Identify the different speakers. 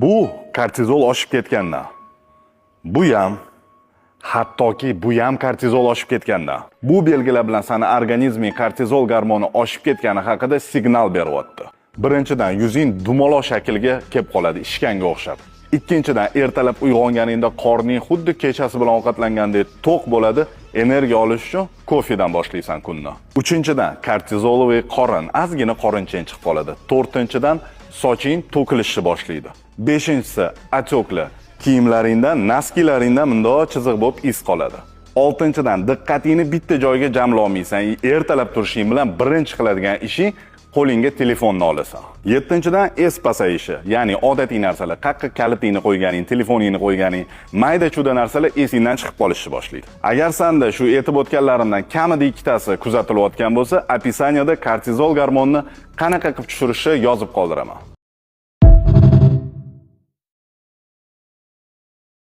Speaker 1: Bu kortizol oshib ketganda. Bu ham, hattoki bu ham kortizol oshib ketganda. Bu belgilar bilan sani organizming kortizol gormoni oshib ketgani haqida signal beryapti. Birinchidan, yuzing dumaloq shaklga kelib qoladi, ishkanga o'xshab. Ikkinchidan, ertalab uyg'onganingda qorning xuddi kechasi bilan ovqatlangandek to'q bo'ladi, energiya olish uchun kofedan boshlaysan kunni. Uchinchidan, кортизоловый qorin, ozgina qorinchang chiqib qoladi. To'rtinchidan, soching to'kilishni boshlaydi. Beshinchisi, отёк lar. Kiyimlaringda, носки laringda mundoq chiziq bo'lib iz qoladi. Oltinchidan, diqqatingni bitta joyga jamlolmaysan. Ertalab turishing bilan birinchi qiladigan ishing qo'lingga telefonni olasan. Yettinchidan, es pasayishi, ya'ni odatiy narsalar, qayerqa kalitingni qo'yganing, telefoningni qo'yganing, mayda chuyda narsalar esingdan chiqib qolishni boshlaydi. Agar sanda shu aytib o'tganlarimdan kamida ikkitasi kuzatilayotgan bo'lsa, описание da kortizol gormonini qanaqa qilib tushirishni yozib qoldiraman.